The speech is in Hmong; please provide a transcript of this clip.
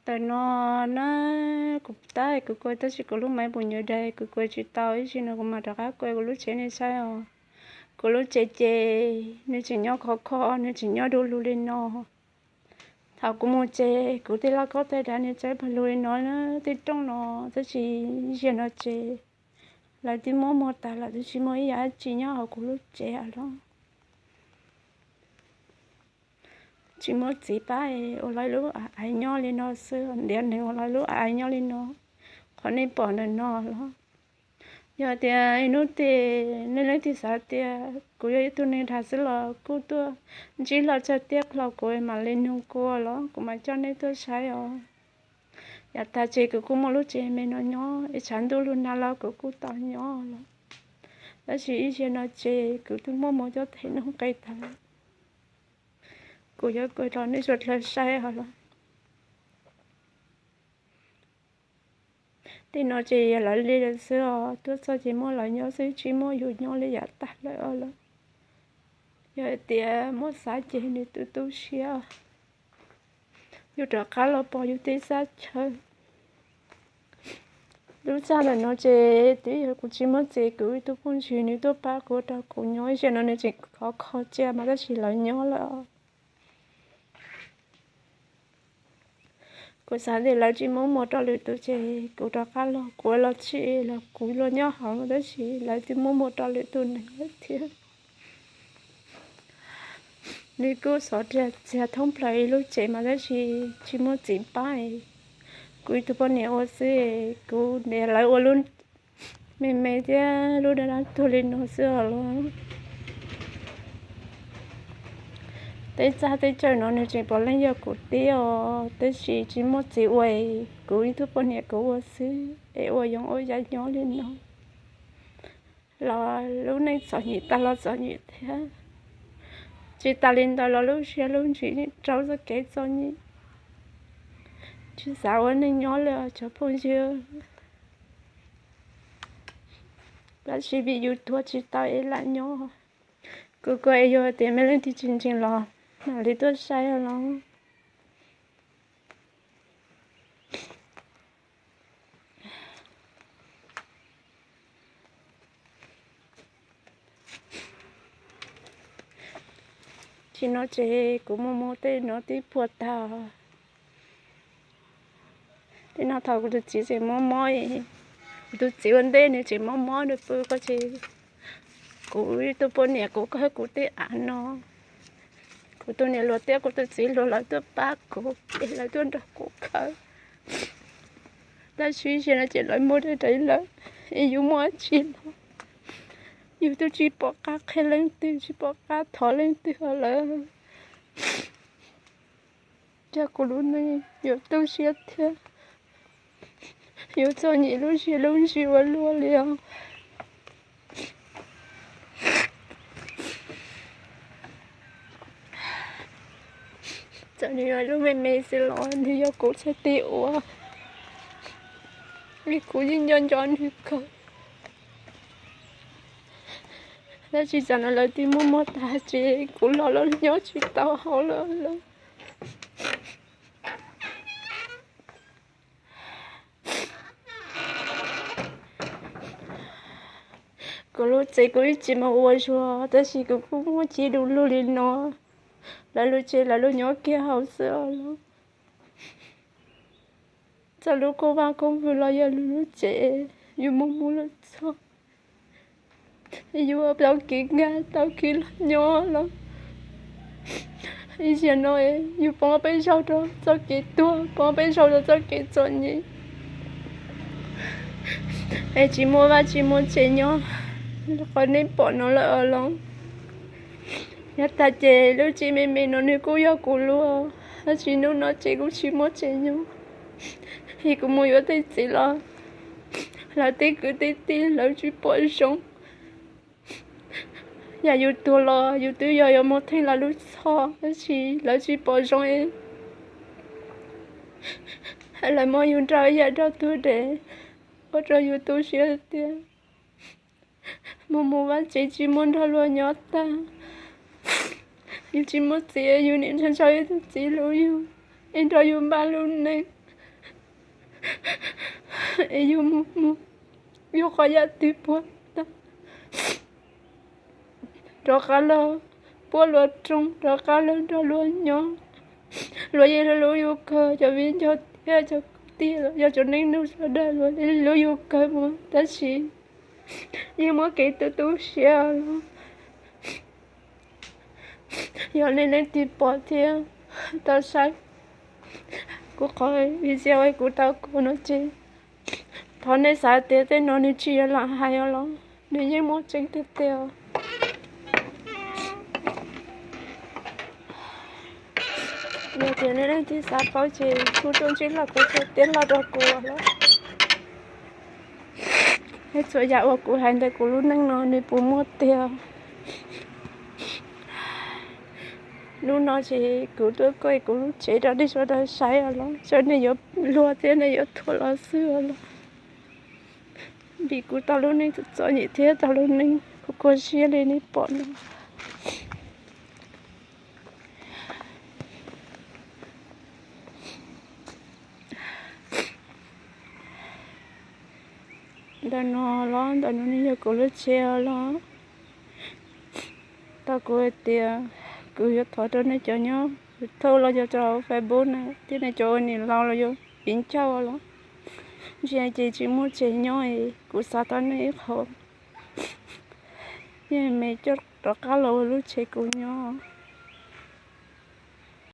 Tawm no na, kuv tab kuv kua tab sis kuv lub maiv puas nyuav dai, kuv kua tsis tau ib sim no kuv mam rov qab kua kuv lub tsev nej saib os. Kuv lub tsev ces nws tseem nyob khov kho, nws tseem nyob du lug li no. Thaum kuv mus ces kuv tej laj kob tej dav nws txawb pawg lug li no, tej rooj no, tab sis zaum no ces lawv twb muab muag tas lawm, twb tsis muaj ib yam dab tsi nyob hauv kuv lub tsev lawm. Tsis muaj txiv pab ua lawv lub aiv nyob li no xwb, ntiav neeg ua lawv lub aiv nyob li no. Qhov nej pom ntawm no los, yog tias ib hnub twg nej leej twg xav tias kuv yog ib tug neeg dag xwb los kuj tuaj ntsib hlo txog tiaj hlo kuv mam li nug kua los kuv mam coj nej tuaj saib os. Yav tag ces kuv kuj muaj lub tsev me no nyob, ib tshav ntuj lug nag los kuv kuj tau nyob los. Tab sis ib zaug no ces kuv twb muab mus coj them nuj qe tag lawm. Kuv yuav kua rau nej sawv daws saib os los. Tej no ces yog lawv li lawm xwb os, tuaj txog ces muaj lawv nyob xwb tsis muaj yus nyob li yav tag lawm os los. Yog hais tias muaj xav ces nws tu tu siab, yus rov qab los pom yus tej xab chaw. Lub txaj ntawm no ces twb yog kuv tsis muaj txiv, kuv ib tug phooj ywg nws tuaj pab kuv rau kuv nyob, ib zaug no nws tseem khov kho cia mas tab sis lawv nyob lawm. Kuv xav tias lawv tsis muab mus rau lwm tus ces kuv rov qab los, kuv los tsis los kuv los nyob hauv no tab sis lawv twb muab mus rau lwm tus neeg lawm thiab. Nws kuj xov riag txiag thoob plaws ib lub tsev mas tab sis tsis muaj txiv pab, kuv ib tug poj niam ua xwb, kuv niam lawv ua lub me me thiab lub dab dab tuag li no xwb os los. Tej txaj tej chaw no nws tseem puav leej yog kuv tib os, tab sis tsis muaj txiv ua, kuv ib tug poj niam kuv ua xwb es ua yoov ua yaig nyob li no. Los lub neej txom nyem tag los txom nyem thiab. Tsis tas li ntawd los lub siab lub ntsws rau txoj kev txom nyem. Tsis xav ua neej nyob li os cov phooj ywg. Tab sis vim yus tuag tsis tau es lam nyob. Kuv kua es yog tias muaj leej twg tsis ntseeg los mam li tuaj saib los. Tsis no ces kuv mus mus tej no twb puas tag. Tej no thaum kuv tus txiv tseem mob mob, kuv tus txiv ua ntej nws tseem mob mob nws pw ko ces kuv tus poj niam kuv khaws kuv tej av no. Kuv tus niam hluas thiab kuv tus txiv hluas lawv tuaj pab kuv es lawv tuaj nrog kuv khaws. Tab sis zaum no ces lawv mus deb deb lawm, es yus muaj dab tsi los yus twb tsis pom qab qhia leej twg, tsis pom qab thov leej twg os lawm. Cas kuv lub neej yuav tu siab thiab, yuav txom nyem lub siab lub ntsws ua luaj li os. Txawm nws yog lub me me xwb los nws yog kuv txhais tes ua, vim kuv yeej nco nco nws kawg. Tab sis tsam no lawv twb muab muag tag ces kuv los los nyob tsis tau hauv lawm. Kuv lub tsev kuv ib txwm mas ua zuag tab sis kuv kuj muaj cib du lug li no. Lawv lub tsev lawv lub nyob kiag hauv xwb os. Txog lub koob vaj koob vwg los yog lub lub tsev, yus mus mus los txog, yus tau kev nkag tau kev los nyob los. Ib zaug no yus poob peb zaug rau txoj kev tuag, poob peb zaug rau txoj kev txom nyem, es tsis muaj vaj tsis muaj tsev nyob, qhov nej pom no lawm os los. Yav tag ces lub tsev me me no nws kuj yog kuv lub, tab sis hnub no ces kuv tsis muaj tsev nyob, es kuv mus yuav tej txiv los lawv tej kwv tej tij lawv tsis pom zoo. Yam yus tuag los yus twb yog yuav mus theej lawv lub txhoj tab sis lawv tsis pom zoo es lawv muab yus nrauj ib yam nrauj tug dev, ua rau yus tu siab tiag. Mus mus vaj tsev tsis muaj nrog luag nyob tag, yus tsis muaj txiv, yus niaj hnub ntshaw ib tug txiv hlub yus es nrog yus npaj lub neej. Es yus mus mus, yus qhov yam twg puag tag, rov qab los puag luag rooj, rov qab los nrog luag nyob. Luag yeej hlub yus kawg, cov viv ncaus thiab cov kwv tij los yog cov neej nus sawv daws, luag yeej hlub yus kawg mus, tab sis yeej muaj kev tu tu siab los. Yog nej leej twg pom thiab tau saib kuv qhov video kuv tau kho no ces thov nej xav tias tej no nws tsis yog lam hais os los nws yeej muaj tseeb tiag tiag. Yog tias nej leej twg xav paub ces kuj tuaj ntsib los kuv txhua tiab los rau kuv los. Txhua yam uas kuv hais ntawm kuv lub neej no nws puas muaj tiag? Hnub no ces kuv tuaj kuaj kuv lub tsev rau nej sawv daws saib os los, seb nej yuav luag thiab nej yuav thuam los xwb os los. Vim kuv tau lub neej txom nyem thiab tau lub neej kuv khuv siab li nej pom no. Ntawm no los, ntawm no nws yog kuv lub tsev os los. Tau kuv hais tias kuv yuav thov rau nej cov nyob YouTube los yog rau hauv Facebook na thiab nej cov uas niam laus los yog viv ncaus los, ntsia ces tsis muaj tsev nyob es kuv xav tau nej ib qho, nej me coj rov qab los ua lub tsev kuv nyob.